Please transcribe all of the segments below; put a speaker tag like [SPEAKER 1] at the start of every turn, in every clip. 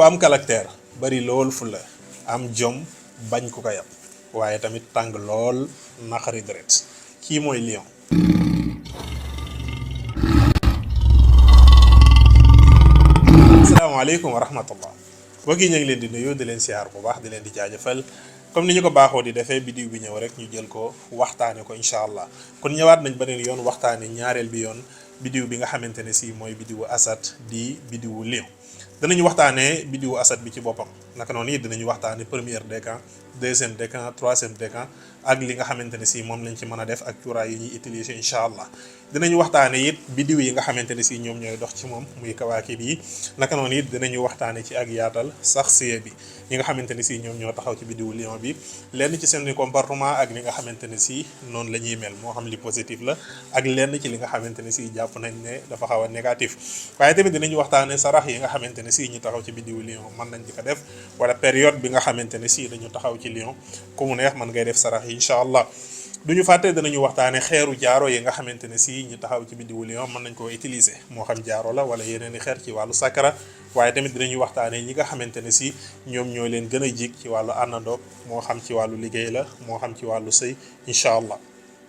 [SPEAKER 1] ku am caractère bari lool fu la am jom bañ ku ko yab waaye tamit tàng lool naqari deret kii mooy lion. asalaamaaleykum wa rahmatullah mbokk yi ñu ngi leen di nuyu di leen siyaar bu baax di leen di jaajëfal comme ni ñu ko baaxoo di defee bidiw bi ñëw rek ñu jël ko waxtaane ko incha allah kon ñëwaat nañ beneen yoon waxtaane ñaareel bi yoon bidiw bi nga xamante ne si mooy bidiwu asad di bidiwu lion. danañu waxtaanee bidiwu asad bi ci boppam naka noonu it dinañu waxtaane premier décan deuxième décan troisième décan ak li nga xamante ne si moom lañ ci mën a def ak cuuraay yi ñuy utiliser incha allah. dinañu waxtaane it bidiw yi nga xamante ne si ñoom ñooy dox ci moom muy kawaakib yi naka noonu it dinañu waxtaane ci ak yaatal saxsiya bi ñi nga xamante ne si ñoom ñoo taxaw ci bidiwu lion bi lenn ci seen comportement ak li nga xamante ne si noonu la ñuy mel moo xam li positif la ak lenn ci li nga xamante ne si jàpp nañ ne dafa xaw a négatif. waaye tamit dinañu waxtaane sarax yi nga xamante ne si ñu taxaw ci bidiwu lion mën nañ di ko def wala période bi nga xamante ne si dañu taxaw ci lion ku mu neex mën ngay def sarax yi incha allah. duñu fàtte danañu waxtaane xeeru jaaro yi nga xamante ne si ñu taxaw ci bidiwu lion mën nañ koo utiliser moo xam jaaro la wala yeneen i xeer ci wàllu sakara waaye tamit dinañu waxtaane ñi nga xamante ne si ñoom ñoo leen gën a jig ci wàllu àndandoo moo xam ci wàllu liggéey la moo xam ci wàllu sëy incha allah.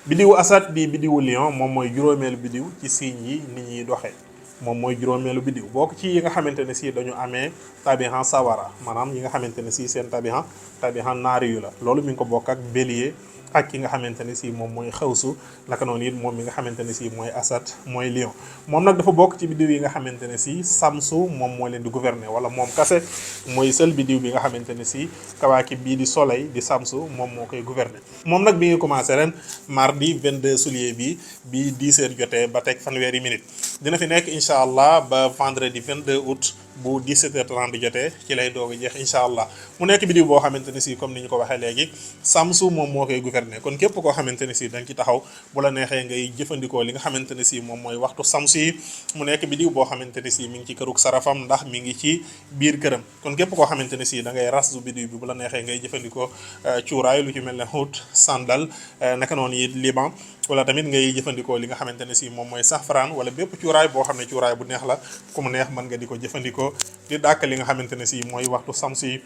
[SPEAKER 1] bidiwu asad di bidiwu lion moom mooy juróomeelu bidiw ci signe yi nit ñuy doxee moom mooy juróomeelu bidiw bokk ci yi nga xamante ne si dañu amee tabihan sawara maanaam yi nga xamante ne si seen tabihan naari yu la loolu mi ngi ko bokk ak bélier ak ki nga xamante ne si moom mooy xawsu naka noonu it moom mi nga xamante ne si mooy asad mooy lion moom nag dafa bokk ci bidiw yi nga xamante ne si samsu moom moo leen di gouverner wala moom kase mooy seul bidiw bi nga xamante ne si kawaakib bii di soleil di samsu moom moo koy gouverner. moom nag bi nga commencé ren mardi 22 juillet bi 10 heures jotee ba teg fanweeri minute dina fi nekk incha allah ba vendredi 22 août bu 17h30 jotee ci lay doog a jeex incha allah mu nekk bidiw boo xamante ne si comme ni ñu ko waxee léegi samsu moom moo koy gouverner kon képp koo xamante ne si da nga ci taxaw bu la neexee ngay jëfandikoo li nga xamante ne si moom mooy waxtu samsu yi mu nekk bidiw boo xamante ne si mi ngi ci kërug sarafam ndax mi ngi ci biir këram kon képp koo xamante ne si da ngay ras du bidiw bi bu la neexee ngay jëfandikoo cuuraay lu ci mel ne xuut sandal naka noonu it liban wala tamit ngay jëfandikoo li nga xamante ne si moom mooy safran wala bépp cuuraay boo xam ne cuuraay bu neex la ku mu neex mën nga di ko jëfandikoo di dàkk li nga xamante ne si mooy waxtu samsu yi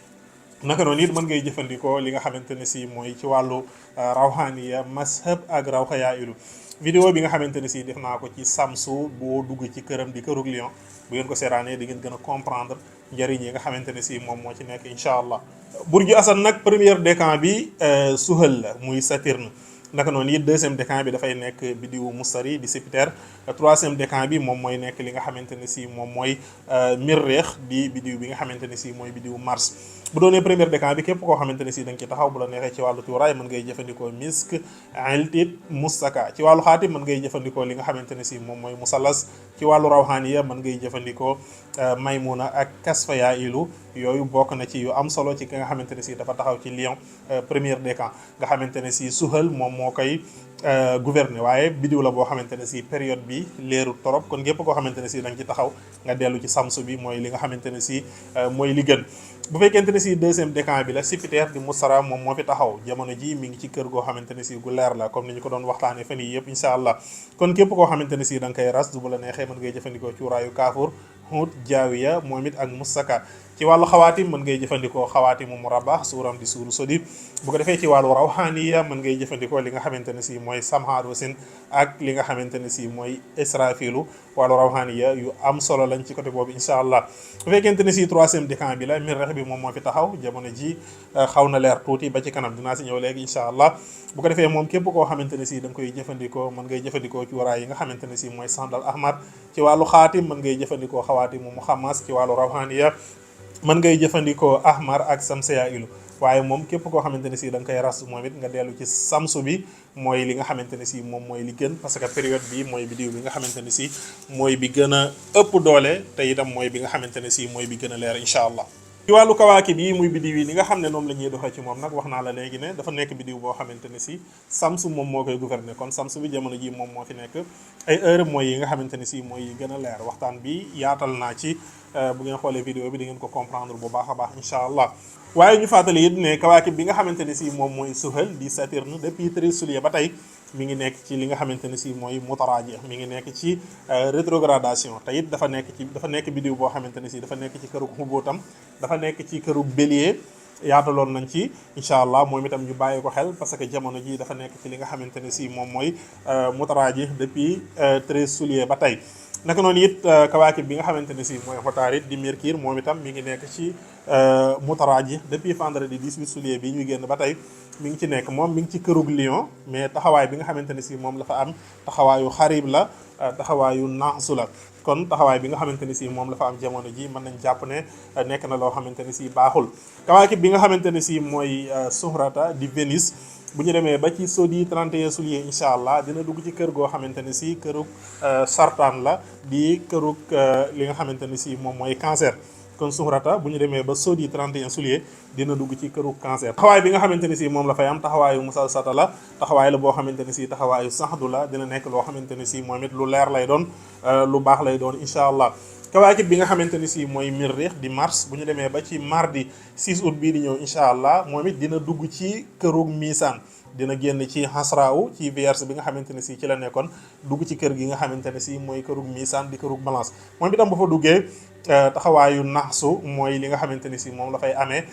[SPEAKER 1] naka noonu it mën ngay jëfandikoo li nga xamante ne si mooy ci wàllu rawhaniya mashab ak rawxaya ilu vidéo bi nga xamante ne si def naa ko ci samsu boo dugg ci këram di kërug lion bu ngeen ko seetaanee di ngeen gën a comprendre njëriñ yi nga xamante ne si moom moo ci nekk incha allah. burju asad nag premier décan bi suhal la muy Saturne naka noonu it deuxième décan bi dafay nekk bidiwu mustari di Jupiter troisième décan bi moom mooy nekk li nga xamante ne si moom mooy Mirreex di bidiw bi nga xamante ne si mooy bidiwu Mars. bu doonee premier décan bi képp koo xamante ne si da nga ci taxaw bu la neexee ci wàllu cuuraay mën ngay jëfandikoo misk iltit mustaka ci wàllu xaatim mën ngay jëfandikoo li nga xamante ne si moom mooy musallas ci wàllu rawhaniya mën ngay jëfandikoo maymuna ak kasfaya ilu yooyu bokk na ci yu am solo ci ki nga xamante ne si dafa taxaw ci lion premier décan nga xamante ne si suhal moom moo koy gouverner waaye bidiw la boo xamante ne si période bi leeru torop kon képp koo xamante ne si da nga ci taxaw nga dellu ci samsu bi mooy li nga xamante ne si mooy li gën. bu fekkente ne si deuxième décan bi la Jupiter di mustara moom moo fi taxaw jamono ji mi ngi ci kër goo xamante ne si gu leer la comme ni ñu ko doon waxtaanee fan yii yëpp incha allah kon képp koo xamante ne si da nga koy ras du bu la neexee mën ngay jëfandikoo cuuraayu kaafur xuut jaawiya moom it ak mustaka ci wàllu xawaatim mën ngay jëfandikoo xawaatimu murabax suuram di suuru sodi bu ko defee ci wàllu rawhaniya mën ngay jëfandikoo li nga xamante ne si mooy samhaar wasin ak li nga xamante ne si mooy israfilu wàllu rawhaniya yu am solo lañ ci côté boobu incha allah. bu fekkente ne si troisième décan bi la Mirreex bi moom moo fi taxaw jamono ji xaw na leer tuuti ba ci kanam dinaa si ñëw léegi incha allah bu ko defee moom képp koo xamante ne si da nga koy jëfandikoo mën ngay jëfandikoo cuuraay yi nga xamante ne si mooy sandal ahmar ci wàllu xaatim mën ngay jëfandikoo xawaatimu muxammas ci wàllu rawhaniya mën ngay jëfandikoo ahmar ak samsaya ilu waaye moom képp koo xamante ne si da nga koy ras moom it nga dellu ci samsu bi mooy li nga xamante ne si moom mooy li gën parce que période bi mooy bidiw bi nga xamante ne si mooy bi gën a ëpp doole te itam mooy bi nga xamante ne si mooy bi gën a leer incha allah. ci wàllu kawaakib yi muy bidiw yi ni nga xam ne noonu la ñuy doxee ci moom nag wax naa la léegi ne dafa nekk bidiw boo xamante ne si samsu moom moo koy gouverner kon samsu bi jamono ji moom moo fi nekk ay heure mooy yi nga xamante ne si mooy yi gën a leer waxtaan bi yaatal naa ci bu ngeen xoolee vidéo bi di ngeen ko comprendre bu baax a baax incha allah. waaye ñu fàttali it ne kawaakib bi nga xamante ne si moom mooy suhal di Saturne depuis 13 juillet ba tey mi ngi nekk ci li nga xamante ne si mooy mutaraaji mi ngi nekk ci rétrogradation te it dafa nekk biddiw boo xamante ne si dafa nekk ci kërug xubóotam dafa nekk ci kërug bélier yaataloon nañ ci incha allah moom itam ñu bàyyi ko xel parce que jamono ji dafa nekk ci li nga xamante ne si moom mooy mutaraaji depuis 13 juillet ba tey. naka noonu it kawaakib bi nga xamante ne si mooy Utaarid di Mercure moom itam mi ngi nekk ci mutaraaji depuis vendredi 18 juillet bi ñuy génn ba tey mi ngi ci nekk moom mi ngi ci kërug Lion mais taxawaay bi nga xamante ne si moom la fa am taxawaayu xarib la taxawaayu naasu la kon taxawaay bi nga xamante ne si moom la fa am jamono ji mën nañ jàpp ne nekk na loo xamante ne si baaxul kawaakib bi nga xamante ne si mooy Suhrata di Vénus bu ñu demee ba ci sodi 31 juillet incha allah dina dugg ci kër goo xamante ne si kërug sartaan la di kërug li nga xamante ne si moom mooy cancer kon Suhrata bu ñu demee ba sodi 31 juillet dina dugg ci kërug cancer taxawaay bi nga xamante ne si moom la fay am taxawaayu musalsata la taxawaay la boo xamante ne si taxawaayu saxdu la dina nekk loo xamante ne si moom it lu leer lay doon lu baax lay doon incha allah kawaakib bi nga xamante ni si mooy Miriix di Mars bu ñu demee ba ci mardi 6 août bii di ñëw incha allah moom it dina dugg ci kërug Misaan dina génn ci Hasraaw ci Vierge bi nga xamante ne si ci la nekkoon dugg ci kër gi nga xamante ne si mooy kërug Misaan di kërug Balance moom itam bu fa duggee taxawaayu naxsu mooy li nga xamante ni si moom la fay amee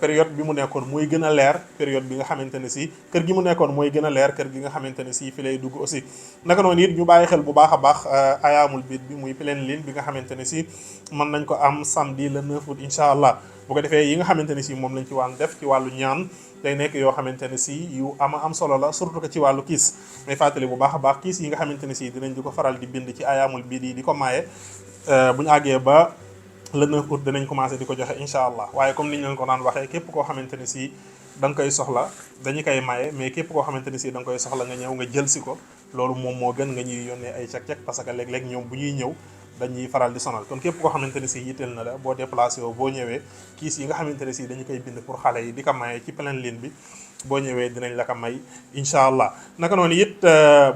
[SPEAKER 1] période bi mu nekkoon mooy gën a leer période bi nga xamante ne si kër gi mu nekkoon mooy gën a leer kër gi nga xamante ne si fi lay dugg aussi naka noonu it ñu bàyyi xel bu baax a baax ayaamul biit bi muy pleine lune bi nga xamante ne si mën nañ ko am samedi le 9 août incha allah bu ko defee yi nga xamante ne si moom lañ ci waan def ci wàllu ñaan day nekk yoo xamante ne si yu am solo la surtout que ci wàllu kiis may fàttali bu baax a baax kiis yi nga xamante ne si dinañ di ko faral di bind ci ayaamul biit yi di ko maaye bu ñu àggee ba le 9 août dinañ commencé di ko joxe incha allah waaye comme ni ñu leen ko daan waxee képp koo xamante ne si da nga koy soxla dañu koy maye mais képp koo xamante ne si da nga koy soxla nga ñëw nga jël si ko loolu moom moo gën nga ñuy yónnee ay cek-cek parce que léeg-léeg ñoom bu ñuy ñëw dañuy faral di sonal kon képp koo xamante ne si yitteel na la boo déplacé woo boo ñëwee kiis yi nga xamante ne si dañu koy bind pour xale yi di ko maye ci pleine lune bi boo ñëwee dinañ la ko may incha allah naka noonu it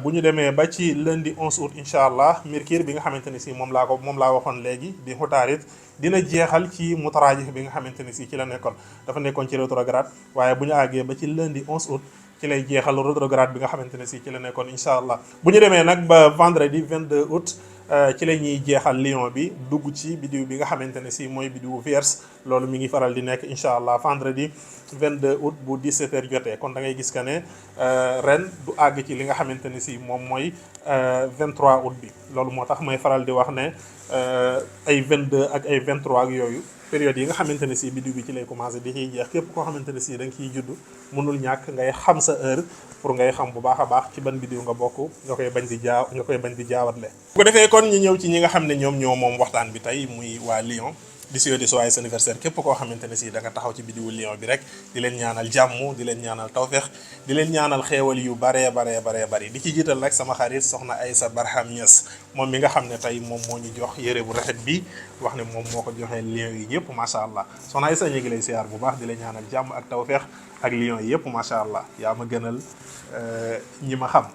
[SPEAKER 1] bu ñu demee ba ci lundi 11 août incha allah Mercure bi nga xamante ne si moom laa waxoon léegi di Utaarid dina jeexal ci mutaraaji bi nga xamante ne si ci la nekkoon dafa nekkoon ci rétrograde waaye bu ñu àggee ba ci lundi 11 août ci lay jeexal rétrograde bi nga xamante ne si ci la nekkoon incha allah bu ñu demee nag ba vendredi 22 août ci la ñuy jeexal Lion bi dugg ci biddiw bi nga xamante ne si mooy biddiwu Vierge loolu mi ngi faral di nekk incha allah vendredi 22 août bu 17h jotee kon da ngay gis que ne ren du àgg ci li nga xamante ne si moom mooy 23 août bi loolu moo tax may faral di wax ne ay 22 ak ay 23 ak yooyu période yi nga xamante ne si biddiw bi ci lay commencé di ciy jeex képp koo xamante ne si da nga ciy judd mënul ñàkk ngay xam sa heure pour ngay xam bu baax a baax ci ban biddiw nga bokk nga koy bañ di jaawatle bu ko defee kon ñu ñëw ci ñi nga xam ne ñoom ñoo moom waxtaan bi tey muy waa Lion di souhaiter joyeux anniversaire képp koo xamante ne si da nga taxaw ci biddiwu Lion bi rek di leen ñaanal jàmm di leen ñaanal tawfeex di leen ñaanal xeewal yu baree bari di ci jiital nag sama xarit soxna Aïssa Barham Niass moom mi nga xam ne tey moom moo ñu jox yére bu rafet bi wax ne moom moo ko joxee Lion yi yëpp macha allah soxna Aïssa ñu ngi lay siyaar bu baax di leen ñaanal jàmm ak tawfeex ak Lion yi yëpp macha allah yaa ma gënal ñi ma xam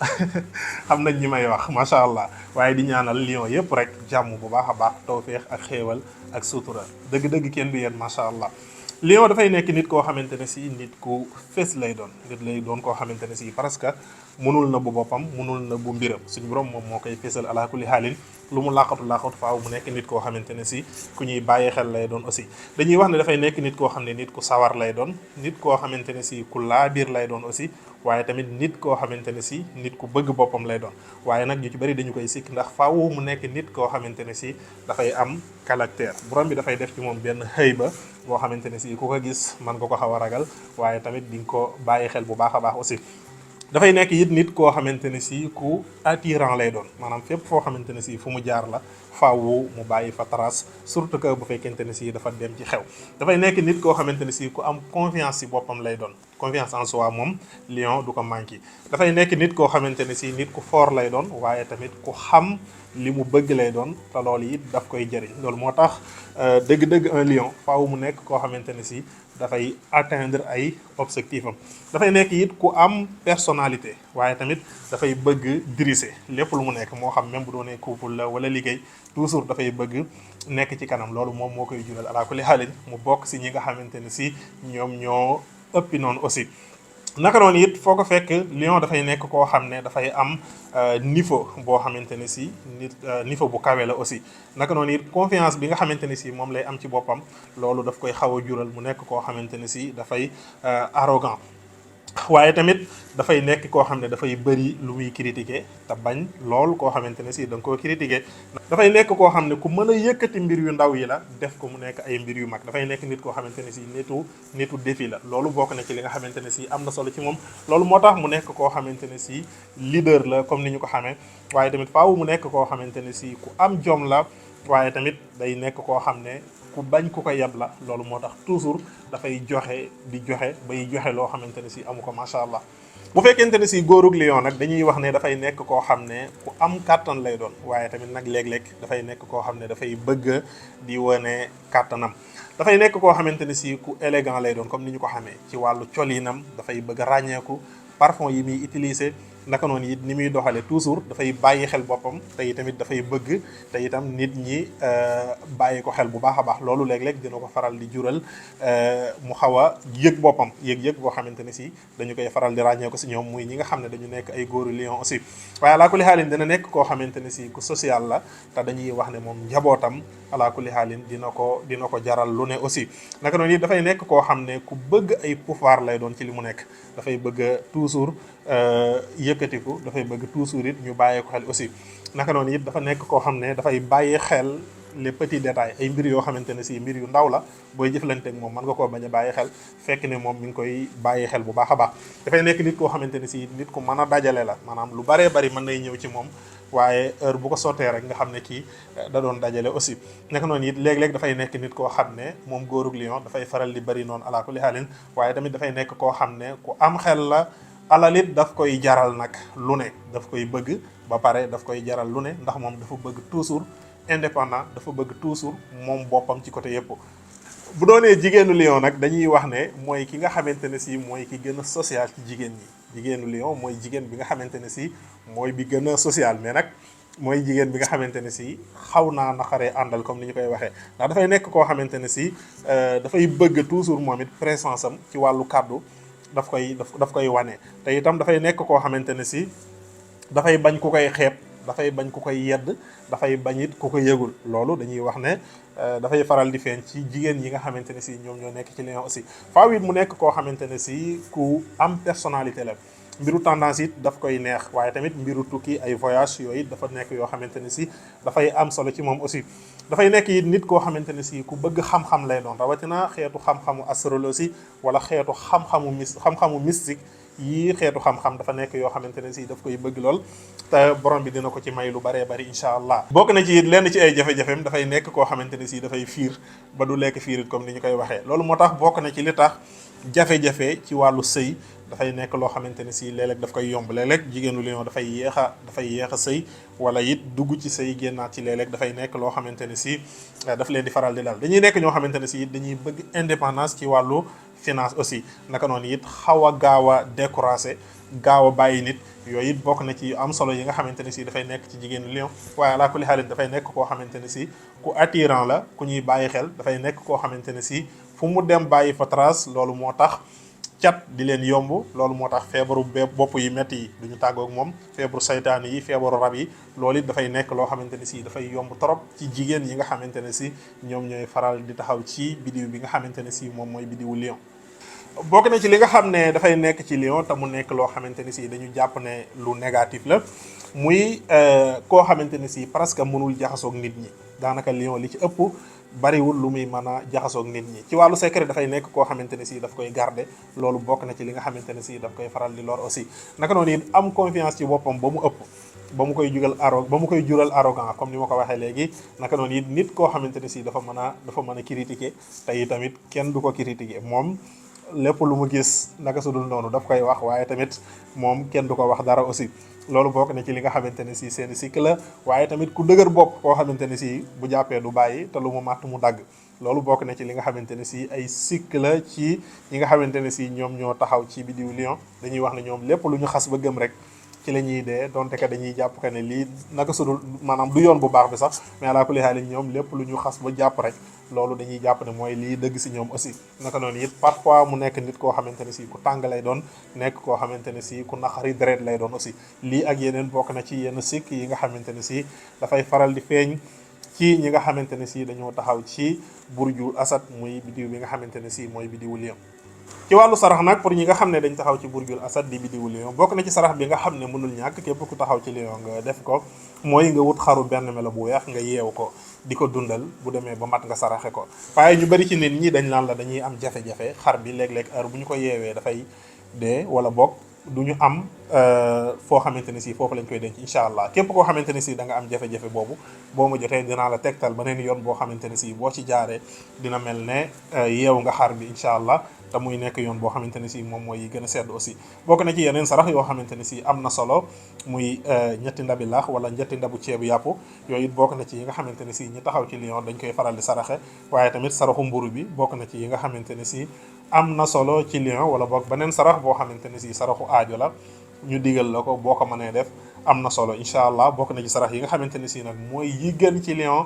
[SPEAKER 1] xam nañ ñi may wax macha allah waaye di ñaanal Lion yëpp rek jàmm bu baax a baax tawfeex ak xéewal ak sutura dëgg-dëgg kenn du yéen macha allah Lion dafay nekk nit koo xamante ne si nit ku fees lay doon nit lay doon koo xamante ne si parce que mënul na bu boppam mënul na bu mbiram suñu borom moom moo koy feesal ala kulli xaalin lu mu laqatu faaw mu nekk nit koo xamante ne si ku ñuy bàyyi xel lay doon aussi dañuy wax ne dafay nekk nit koo xam ne nit ku sawar lay doon nit koo xamante ne si ku laabiir lay doon aussi waaye tamit nit koo xamante ne si nit ku bëgg boppam lay doon waaye nag ñu ci bëri dañu koy sikk ndax faaw mu nekk nit koo xamante ne si dafay am caractère borom bi dafay def ci moom benn xëy ba boo xamante ne si ku ko gis man nga ko xaw a ragal waaye tamit di nga ko bàyyi xel bu baax a baax aussi dafay nekk it nit koo xamante ne si ku attirant lay doon maanaam fépp foo xamante ne si fu mu jaar la faaw mu bàyyi fa trace surtout que bu fekkente ne si dafa dem ci xew dafay nekk nit koo xamante ne si ku am confiance ci boppam lay doon confiance en soi moom Lion du ko manqué dafay nekk nit koo xamante ne si nit ku fort lay doon waaye tamit ku xam li mu bëgg lay doon te loolu it daf koy jëriñ loolu moo tax dëgg-dëgg un Lion faaw mu nekk koo xamante ne si dafay atteindre ay objectif am dafay nekk it ku am personnalité waaye tamit dafay bëgg diriger lépp lu mu nekk moo xam même bu doonee couple la wala liggéey toujours dafay bëgg nekk ci kanam loolu moom moo koy jural ala kulli xaalin mu bokk si ñi nga xamante ne si ñoom ñoo ëppi noonu aussi naka noonu it foo ko fekk lion dafay nekk koo xam ne dafay am niveau boo xamante ne si nit niveau bu kawe la aussi. naka noonu it confiance bi nga xamante ne si moom lay am ci boppam loolu daf koy xaw a jural mu nekk koo xamante ne si dafay arrogant. waaye tamit dafay nekk koo xam ne dafay bëri lu muy critiquer te bañ lool koo xamante ne si da nga koo critiquer. dafay nekk koo xam ne ku mën a yëkkati mbir yu ndaw yi la def ko mu nekk ay mbir yu mag. dafay nekk nit koo xamante ne si nitu défi la. loolu bokk na ci li nga xamante ne si am na solo ci moom. loolu moo tax mu nekk koo xamante ne si leader la comme ni ñu ko xamee. waaye tamit faaw mu nekk koo xamante ne si ku am jom la. waaye tamit day nekk koo xam ne ku bañ ku ko yeb la. loolu moo tax toujours dafay joxe di joxe bay joxe loo xamante ne si amu ko macha allah. bu fekkente ne si góorug lion nag dañuy wax ne dafay nekk koo xam ne ku am kàttan lay doon. waaye tamit nag léeg-léeg dafay nekk koo xam ne dafay bëgg di wane kàttanam. dafay nekk koo xamante ne si ku élégant lay doon comme ni ñu ko xamee ci wàllu colinam dafay bëgg a ràññeeku. parfum yi muy utiliser naka noonu it ni muy doxale toujours dafay bàyyi xel boppam te tamit dafay bëgg te itam nit ñi bàyyi ko xel bu baax a baax. loolu léeg-léeg dina ko faral di jural mu xaw a yëg boppam yëg-yëg boo xamante ne si dañu koy faral di ràññee ko si ñoom muy ñi nga xam ne dañu nekk ay góoru lion aussi. waaye alaa kulli xaalin dina nekk koo xamante ne si ku social la te dañuy wax ne moom njabootam alaa kulli xaalin dina ko jaral lu ne aussi. naka noonu it dafay nekk koo xam ne ku bëgg ay pouvoir lay doon ci li mu nekk. dafay bëgg toujours yëkkatiku dafay bëgg toujours it ñu bàyyee ko xel aussi. naka noonu it dafa nekk koo xam ne dafay bàyyi xel les petits détails ay mbir yoo xamante ne si mbir yu ndaw la booy jëflanteeg moom mën nga koo bañ a bàyyi xel fekk ne moom mi ngi koy bàyyi xel bu baax a baax. dafay nekk nit koo xamante ne si nit ku mën a dajale la maanaam lu baree bari mën nay ñëw ci moom waaye heure bu ko sottee rek nga xam ne kii da doon dajale aussi. naka noonu it léeg-léeg dafay nekk nit koo xam ne moom góorug lion dafay faral di bari noonu alaa kulli haalin waaye tamit dafay nekk koo xam ne ku am xel la. alalit daf koy jaral nag lu ne daf koy bëgg ba pare daf koy jaral lu ne ndax moom dafa bëgg toujours indépendant dafa bëgg toujours moom boppam ci côté yëpp. bu doonee jigéenu lion nag dañuy wax ne mooy ki nga xamante ne si mooy ki gën a social ci jigéen ñi. jigéenu lion mooy jigéen bi nga xamante ne si mooy bi gën a social mais nag mooy jigéen bi nga xamante ne si xaw naa naqaree àndal comme ni ñu koy waxee ndax dafay nekk koo xamante ne si dafay bëgg toujours moom it présence am ci wàllu kàddu daf koy wane. te itam dafay nekk koo xamante ne si dafay bañ ku koy xeeb dafay bañ ku koy yedd dafay bañ it ku ko yëgul. loolu dañuy wax ne dafay faral di feeñ ci jigéen yi nga xamante ne si ñoom ñoo nekk ci lion aussi. faaw it mu nekk koo xamante ne si ku am personnalité la. mbiru tendance it daf koy neex waaye tamit mbiru tukki ay voyage yooyu dafa nekk yoo xamante ne si dafay am solo ci moom aussi. dafay nekk it nit koo xamante ne si ku bëgg xam-xam lay doon rawatina xeetu xam-xamu astrologie wala xeetu xam-xamu mystique yii xeetu xam-xam dafa nekk yoo xamante ne si daf koy bëgg lool te borom bi dina ko ci may lu baree bari incha allah. bokk na ci lenn ci ay jafe-jafeem dafay nekk koo xamante ne si dafay fiir ba du lekk fiirit comme ni ñu koy waxee. loolu moo tax bokk na ci li tax jafe-jafe ci wàllu sëy dafay nekk loo xamante ne si léeg-léeg daf koy yomb. léeg-léeg jigéenu lion dafay yéex a sëy wala it dugg ci sëy génnaat ci léeg-léeg dafay nekk loo xamante ne si daf leen di faral di dal. dañuy nekk ñoo xamante ne si dañuy bëgg indépendance ci wàllu finance aussi. naka noonu it xaw a gaaw a découragé gaaw a bàyyi nit yooyu it bokk na ci am solo yi nga xamante ne si dafay nekk ci jigéenu lion. waaye alaa kulli xaalin dafay nekk koo xamante ne si ku attirant la ku ñuy bàyyi xel dafay nekk koo xamante ne si fu mu dem bàyyi fa trace. loolu moo tax cat di leen yomb. loolu moo tax feebaru bopp yi métti yi duñu tàggoog moom. feebaru saytaan yi feebaru rab yi loolu it dafay nekk loo xamante ne si dafay yomb trop ci jigéen yi nga xamante ne si ñoom ñooy faral di taxaw ci bidiw bi nga xamante ne si moom mooy bidiwu lion. bokk na ci li nga xam ne dafay nekk ci lion te mu nekk loo xamante ne si dañu jàpp ne lu négatif la muy koo xamante ne si presque mënul jaxasoog nit ñi. daanaka lion li ci ëpp bariwul lu muy mën a jaxasoog nit ñi. ci wàllu secret dafay nekk koo xamante ne si daf koy garder. loolu bokk na ci li nga xamante ne si daf koy faral di lor aussi. naka noonu it am confiance ci boppam ba mu ëpp ba mu koy jural arrogant comme ni ma ko waxee léegi. naka noonu it nit koo xamante ne si dafa mën a critiquer te tamit kenn du ko critiquer moom. lépp lu mu gis naka su dul noonu daf koy wax waaye tamit moom kenn du ko wax dara aussi. loolu bokk na ci li nga xamante ne si seeni sikk la waaye tamit ku dëgër bopp koo xamante ne si bu jàppee du bàyyi te lu mu màtt mu dagg. loolu bokk na ci li nga xamante ne si ay sikk la ci ñi nga xamante ne si ñoom ñoo taxaw ci bidiw lion. dañuy wax ne ñoom lépp lu ñu xas ba gëm rek ci la ñuy dee donte que dañuy jàpp que ne lii naka sudul maanaam du yoon bu baax bi sax mais ala kulli haal ñoom lépp lu ñu xas ba jàpp rek loolu dañuy jàpp ne mooy lii dëgg si ñoom aussi. naka noonu it parfois mu nekk nit koo xamante ne si ku tàng lay doon nekk koo xamante ne si ku naqari deret lay doon aussi lii ak yeneen bokk na ci yenn sikk yi nga xamante ne si dafay faral di feeñ ci ñi nga xamante ne si dañoo taxaw ci burju asad muy bidiw bi nga xamante ne si mooy bidiwu lion. ci wàllu sarax nag pour ñi nga xam ne dañ taxaw ci burjul asad di bidiwu lion bokk na ci sarax bi nga xam ne mënul ñàkk képp ku taxaw ci lion nga def ko mooy nga wut xaru benn melo bu weex nga yeew ko di ko dundal bu demee ba mat nga saraxe ko. waaye ñu bari ci nit ñi dañ naan la dañuy am jafe-jafe xar bi léeg-léeg heure bu ñu ko yeewee dafay dee wala bokk du ñu am foo xamante ne si foofu lañ koy denc incha allah képp koo xamante ne si da nga am jafe-jafe boobu boo ma jotee dinaa la tegtal beneen yoon boo xamante ne si boo ci jaaree dina mel ne yeew nga xar bi incha allah te muy nekk yoon boo xamante ne si moom mooy gën a sedd aussi. bokk na ci yeneen sarax yoo xamante ne si am na solo muy ñetti ndabi laax wala ñetti ndabu ceebu yàpp yooyu it bokk na ci yi nga xamante ne si ñi taxaw ci lion dañ koy faral di saraxe. waaye tamit saraxu mburu bi bokk na ci yi nga xamante ne si am na solo ci lion wala boog beneen sarax boo xamante ne si saraxu aajo la ñu digal la ko boo ko mënee def am na solo incha allah. bokk na ci sarax yi nga xamante ne si nag mooy yi gën ci lion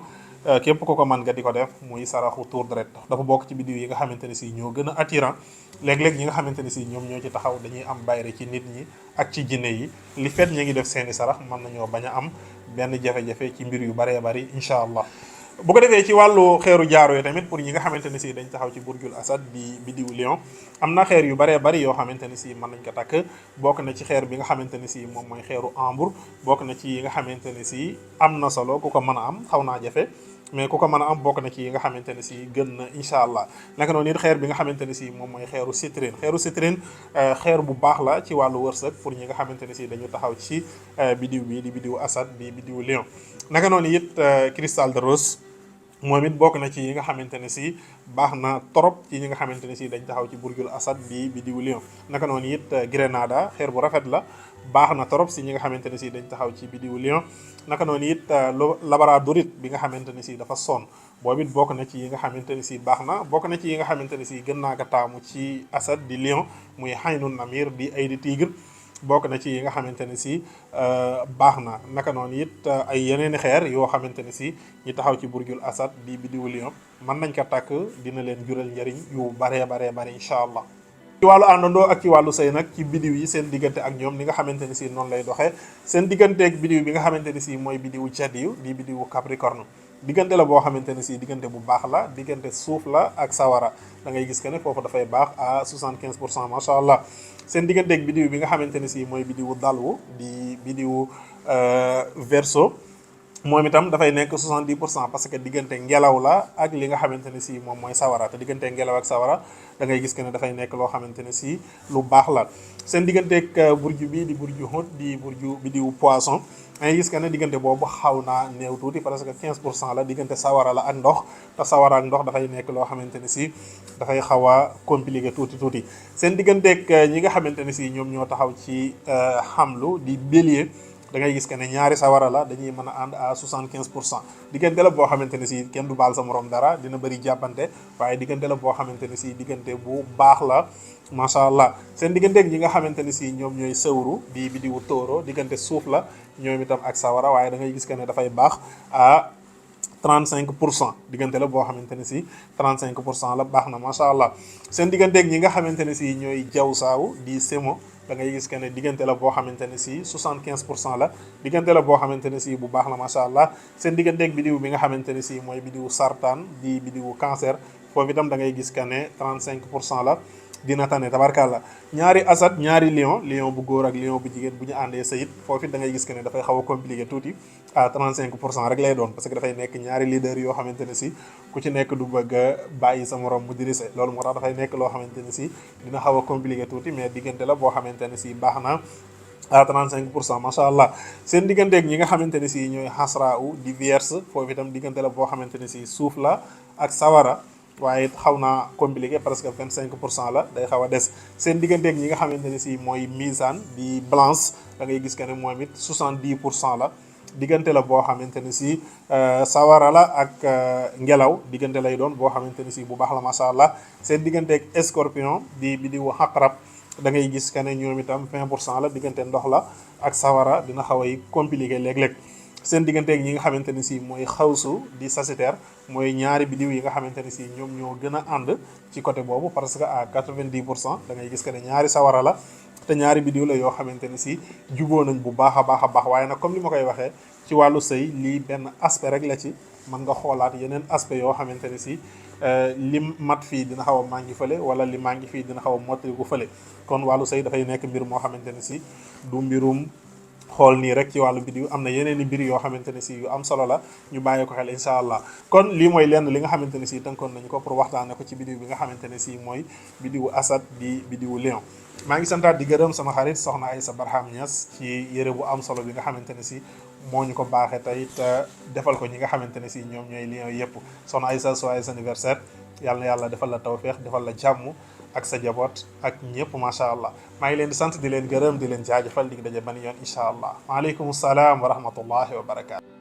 [SPEAKER 1] képp ko mën nga di ko def muy saraxu tour deret dafa bokk ci bidiw yi nga xamante ne si ñoo gën a attirant léeg-léeg ñi nga xamante ne si ñoom ñoo ci taxaw dañuy am bayre ci nit ñi ak ci jinne yi li fet ñi ngi def seeni sarax mën nañoo bañ a am benn jafe-jafe ci mbir yu baree bari incha allah. bu ko defee ci wàllu xeeru jaaro yi tamit pour ñi nga xamante ne si dañ taxaw ci burjul asad di bidiwu lion am na xeer yu baree bari yoo xamante ne si mën nañ ko takk. bokk na ci xeer bi nga xamante ne si moom mooy xeeru ambre bokk na ci yi nga xamante ne si am na solo ku ko mën a am xaw naa jafe mais ku ko mën a am bokk na ci yi nga xamante ne si gën na incha allah. naka noonu it xeer bi nga xamante ne si moom mooy xeeru citrine xeer bu baax la ci wàllu wërsëg pour ñi nga xamante ne si dañu taxaw ci bidiw bi di bidiwu asad di bidiwu lion. naka noonu it cristal de rose moom it bokk na ci yi nga xamante ne si baax na trop ci ñi nga xamante ne si dañ taxaw ci burjul asad di bidiwu lion. naka noonu it grenada xeer bu rafet la baax na trop si ñi nga xamante ne si dañ taxaw ci bidiwu lion. naka noonu it labradorite bi nga xamante ne si dafa sonn boobu it bokk na ci yi nga xamante ne si baax na bokk na ci yi nga xamante ne si gën naa ko taamu ci asad di lion muy xaynun namir di ay di tigre bokk na ci yi nga xamante ne si baax na. naka noonu it ay yeneeni xeer yoo xamante ne si ñi taxaw ci burjul asad di bidiwu lion mën nañ ko takk dina leen jural njariñ yu baree bare incha allah. ci wàllu àndandoo ak ci wàllu sëy nag ci bidiw yi seen diggante ak ñoom ni nga xamante ne si noonu lay doxee seen diggante ak bidiw bi nga xamante ne si mooy bidiwu jadiyu di bidiwu capricorne diggante la boo xamante ne si diggante bu baax la diggante suuf la ak sawara da ngay gis que ne foofu dafay baax à 75% macha allah. seen diggante ak bidiw bi nga xamante ne si mooy bidiwu dalwu di bidiwu verseau moom itam dafay nekk 70% parce que diggante ngelaw la ak li nga xamante ne si moom mooy sawara te diggante ngelaw ak sawara da ngay gis que ne dafay nekk loo xamante ne si lu baax la. seen digganteeg burju bi di burju Hut di burju bidiwu poisson da ngay gis que ne diggante boobu xaw naa néew tuuti parce que 15% la diggante sawara la ak ndox te sawara ak ndox dafay nekk loo xamante ne si dafay xaw a compliqué tuuti. seen digganteeg ñi nga xamante ne si ñoom ñoo taxaw ci xamlu di bélier da ngay gis que ne ñaari sawara la dañuy mën a ànd à 75% diggante la boo xamante ne si kenn du baal sa morom dara dina bëri jàppante waaye diggante la boo xamante ne si diggante bu baax la macha allah. seen digganteeg ñi nga xamante ne si ñoom ñooy sëwru di bidiwu tóoro diggante suuf la ñoom itam ak sawara waaye da ngay gis que ne dafay baax à 35% diggante la boo xamante ne si 35% la baax na macha allah. seen digganteeg ñi nga xamante ne si ñooy jaw saaw di semo da ngay gis que ne diggante la boo xamante ne si 75% la diggante la boo xamante ne si bu baax la macha allah. seen digganteeg bidiw bi nga xamante ne si mooy bidiwu sartaan di bidiwu cancer foofu itam da ngay gis que ne 35% la dina tane tabarkàlla. ñaari asad ñaari lion bu góor ak lion bu jigéen bu ñu àndee sayit foofu it da ngay gis que ne dafay xaw a compliqué tuuti à 35% rek lay doon parce que dafay nekk ñaari leader yoo xamante ne si ku ci nekk du bëgg a bàyyi sa morom mu dirise loolu moo tax dafay nekk loo xamante ne si dina xaw a compliqué tuuti mais diggante la boo xamante ne si baax na à 35% macha allah. seen digganteeg ñi nga xamante ne si ñooy xasra u di vierge foofu itam diggante la boo xamante ne si suuf la ak sawara waaye xaw naa compliqué parce que 25% la day xaw a des. seen digganteeg ñi nga xamante ne si mooy misaan di balance da ngay gis que ne moom it 70% la diggante la boo xamante ne si sawara la ak ngelaw diggante lay doon boo xamante ne si bu baax la macha allah. seen digganteeg scorpion di bidiwu xaqarab da ngay gis que ne ñoom itam 20% la diggante ndox la ak sawara dina xaw a compliqué léeg-léeg seen digganteeg ñi nga xamante ni si mooy xawsu di Sagittaire mooy ñaari bidiw yi nga xamante ni si ñoom ñoo gën a ànd ci côté boobu parce que à 90% da ngay gis que ne ñaari sawara la te ñaari bidiw la yoo xamante ni si juboo nañ bu baax a baax a baax waaye nag comme ni ma koy waxee ci wàllu sëy lii benn aspect rek la ci mën nga xoolaat yeneen aspect yoo xamante ni si li mat fii dina xaw a manqué fële wala li manqué fii dina xaw a mottaliku fële kon wàllu sëy dafay nekk mbir moo xamante ni si du mbirum xool nii rek ci wàllu bidiw am na yeneen i mbir yoo xamante ne si yu am solo la ñu bàyyi ko xel incha allah kon lii mooy lenn li nga xamante ne si tënkoon nañu ko pour waxtaane ko ci bidiw bi nga xamante ne si mooy bidiwu Asad di bidiwu Lion maa ngi santaat di gërëm sama xarit soxna Aïssa Barham Niass ci yëre bu am solo bi nga xamante ne si moo ñu ko baaxee tey te defal ko ñi nga xamante ne si ñoom ñooy Lion yëpp soxna Aïssa joyeux anniversaire yàlla na yàlla defal la tawféex defal la jàmm ak sa jaboot ak ñëpp macha allah maa ngi leen di sant di leen gërëm di leen jaajëfal di daje ban yoon incha allah waaleykum salaam wa rahmatullahi wa barakaatu.